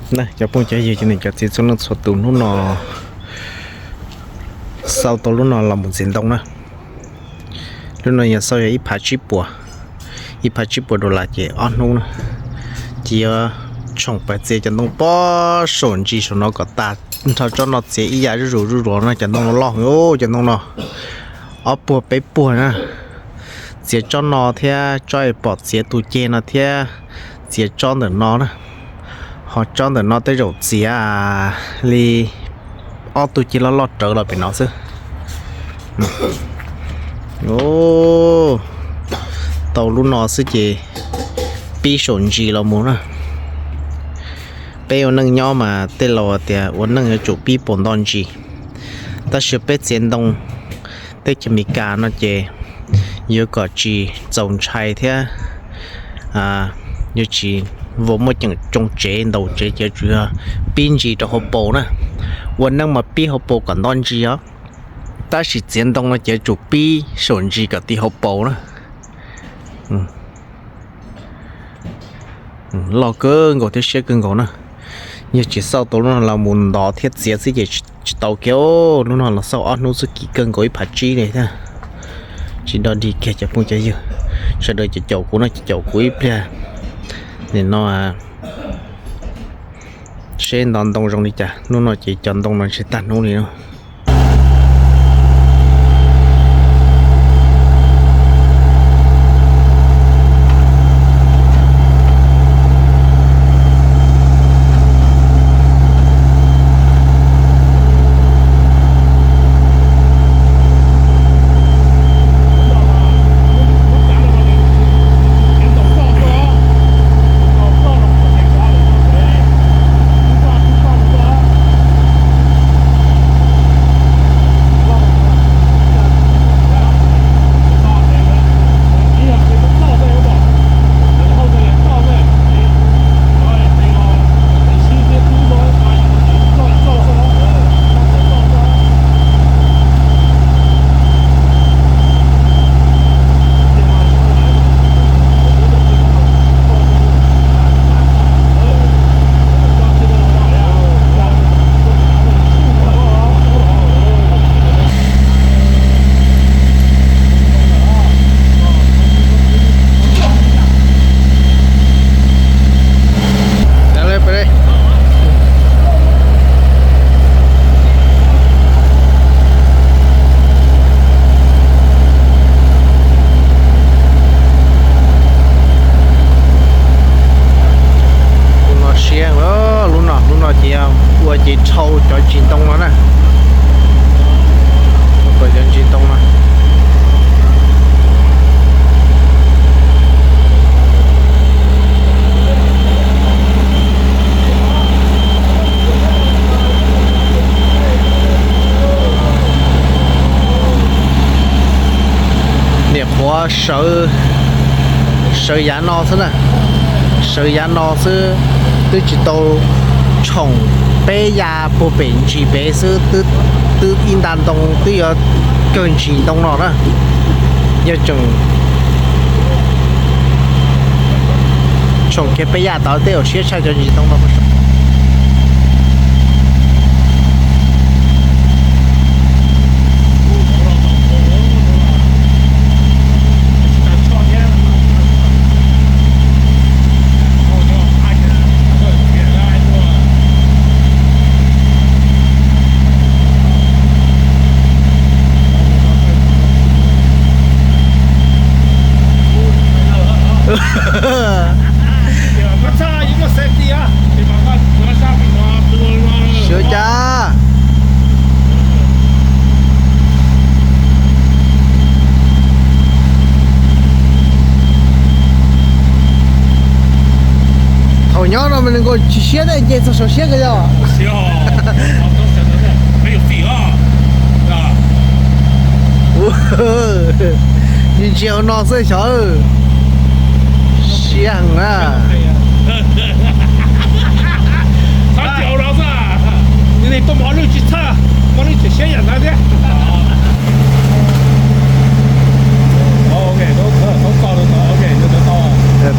Cov phooj cov ywg, cov niam cov txiv txhua leej txhua tus, hnub no xauj tau lub no los mus txiav ntoo na. Lub no yog xauj yog ib phav tsib puas, ib phav tsib puas dollar ces ob hnub na. Ces yuav tshoom pais txiav cov ntoo pob saum ntsis saum no kom tas nrho tsob no, txiav ib yam zuj zus zuj zus no, cov ntoo loj loj, cov ntoo no ob puag peb puag na. Txiav tsob no thiab tsob es pom txiav tus ceg no thiab txiav tsob ntawm no na. Ho tsob ntawm no tej zaum txiav li ob tug ceg loj loj rawv los pem no xwb. Tau lub no xwb ces pib saum ntsis los mus na. Peb ua neej nyob mas tej laus tias ua neej yuav tsum pib puas nto ntsis. Tab sis peb txiav ntoo teb chaws Amelikas no ces yuav kom tsis txaus ntshai thiab yuav tsis vau muaj ceem tsoo tsev ntaus tsev ces yuav tsum yog pib ntsis rau hauv paus na. Ua neej mas pib hauv paus kom nto ntsis os. Tab sis txiav ntoo no ces yuav tsum pib saum ntsis kom ti hauv paus na. Loj kawg nkaus thiab siab kawg nkaus na. Yog tsis xauj tau lub no los mus ntov thiab txiav xwb ces tsis tau kiag. Lub no los xauj ob hnub xwb kim kawg nkaus ib phav tsib li thiab. Tsis dog dig kiag cov phooj cov ywg. Sawv daws caum caum kuv no, caum kuv ib pliag. Nim no seb ntov ntoo zoo li cas. Hnub no ces cov ntoo no ntshe tag hnub li no. Lub no siab, lub no, lub no ces yog ua ces dhau cov ntsis ntoo no na. Ua kom cov ntsis ntoo no Niam qhuav sawv, sawv yav no xwb na, sawv yav no xwb, twb tsis tau tshoom peb ya puag pem ntsis pem xwb, twb ib nta ntoo twb yuav kawg ntsis ntoo no na. Yog tseem tshoom kiag peb ya tod tej zaum siab tshaj cov ntsis ntoo no. Sawv cas. Thaum nyob no mas nws nkaus tsis siab thiab, nce txog saum siab kawg yog. Ntsia ntsia hauv no xwb xyov. Siab heev na.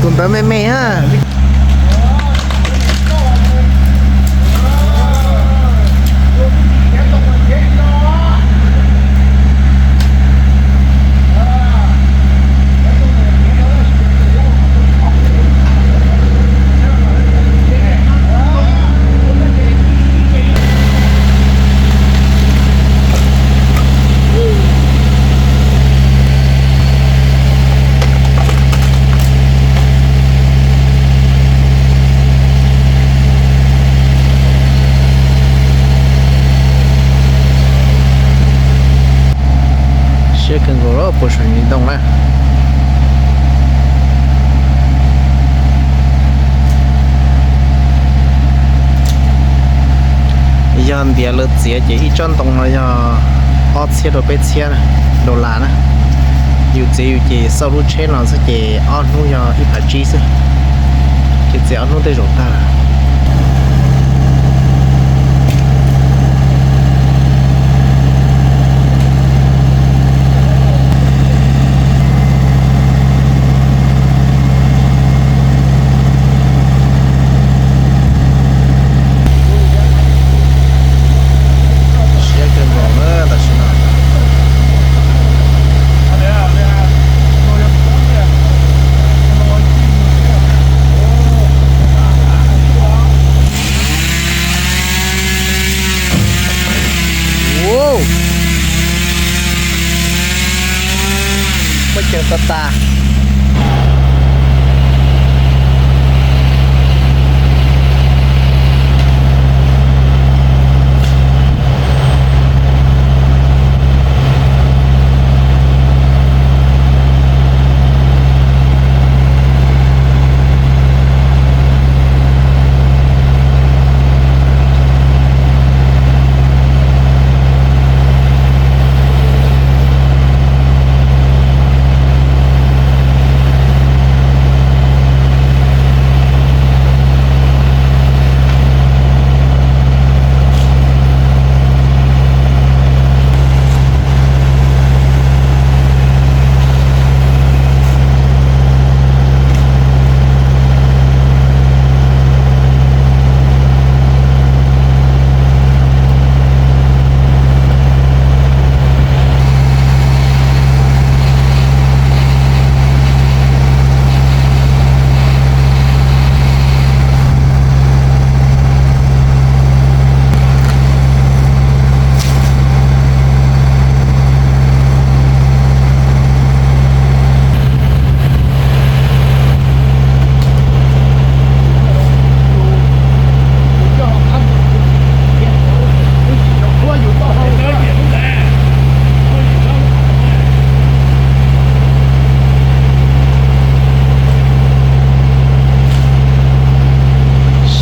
Tus ntawd me me ha. Puag saum ntsis ntoo na. Yog ntiav lawv txiav ces ib tsob ntoo no yog ob txhiab rau peb txhiab dollar na. Yus txiav yus ces xauj lub tsheb no xwb ces ob hnub yog ib phav tsib xwb, ces txiav ob hnub tej zaum tag. Siab kawg nkaus na tam sim no. Muaj cawv tas tas.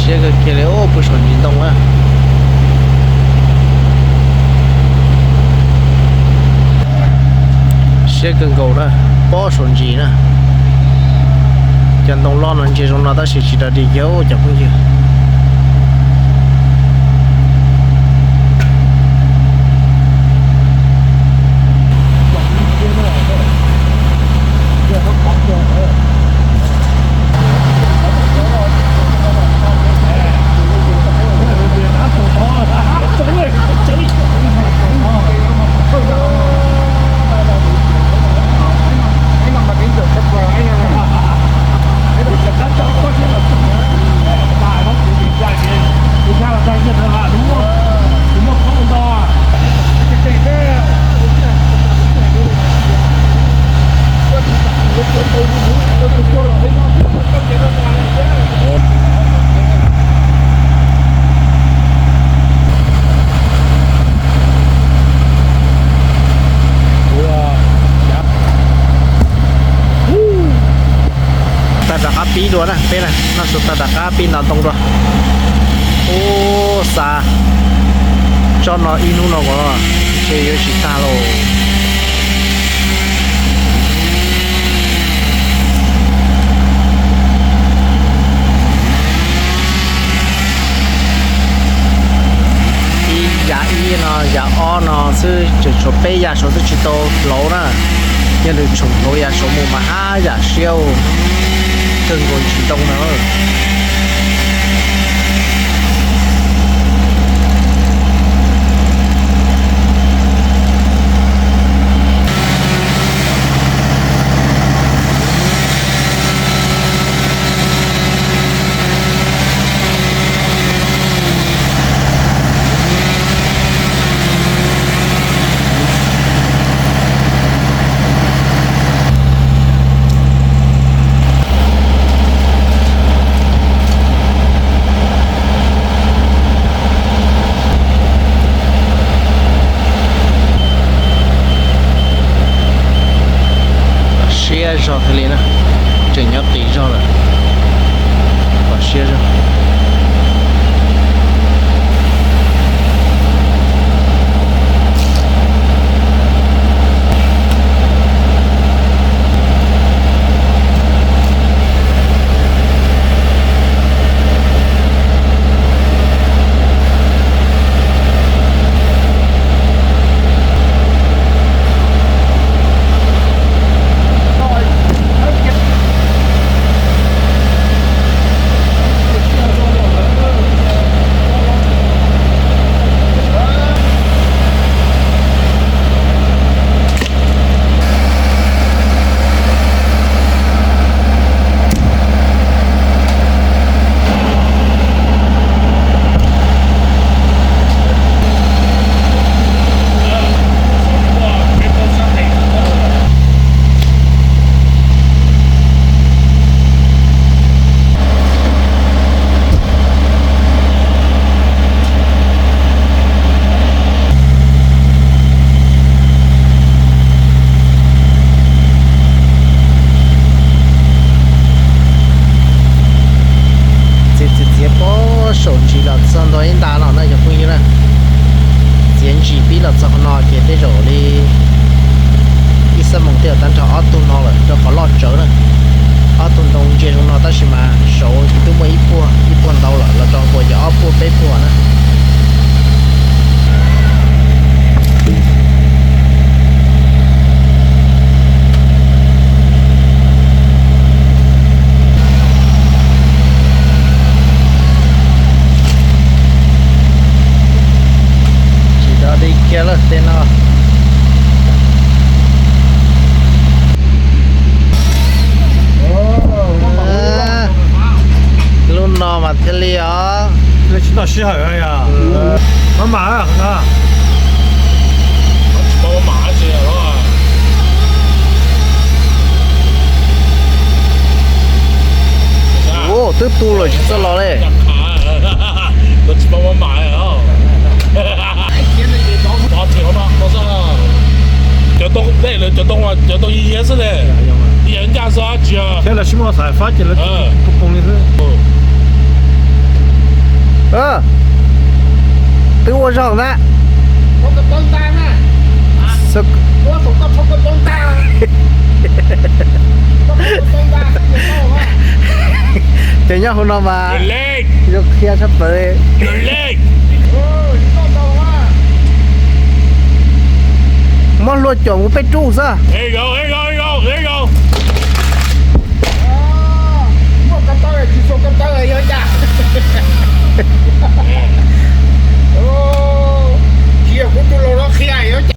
Siab kawg kiag li, puag saum ntsis ntoo na. Siab kawg nkaus na, pob saum ntsis na. Cov ntoo loj no ntsia zoo no tab sis tsis dog dig kiag cov phooj ywg. Tag rov qab pib dua na peb na, noj su tag rov qab pib ntaus ntoo dua. Ub, xav tsob no ib hnub no kom ntshe yuav tsis tag lauj. Ib yav ib no yav ob no xwb tseem tshuav peb yav saud twb tsis tau hlauv na. Yog nws tshum hlauv yav saud mus mas haj yam siab kawg nkaus ntsis ntoo na. Ib nta no na cov phooj ywg na, txiav ntsim pib los txog qhov no ces tej zaum li ib xuab moos tej zaum tag nrho ob tug no lawm rau qhov loj tsawv na. Ob tug ntoo ntsia zoo no tab sis mas saud twb muaj ib puag ib puag ntau lawm los rau puas cov ob puag peb puag na. Tsis tau di kiag lawm tej no. Lub no mas thiaj li os. Tsis tau sij hawm yog maj mam. Ua twb tu lawm tsis txawj los li. Cov too dej lawm, cov too, cov too yiav xwb ne. Yiav ncaj xwb tsis. Thiab lawv sib muaj xav fab ces lawv poob li xwb. Twb ua zoo na. Ces nyob hauv no mas zoo qhia tshaj plaws li. Muab hlua caum mus peb rub xwb.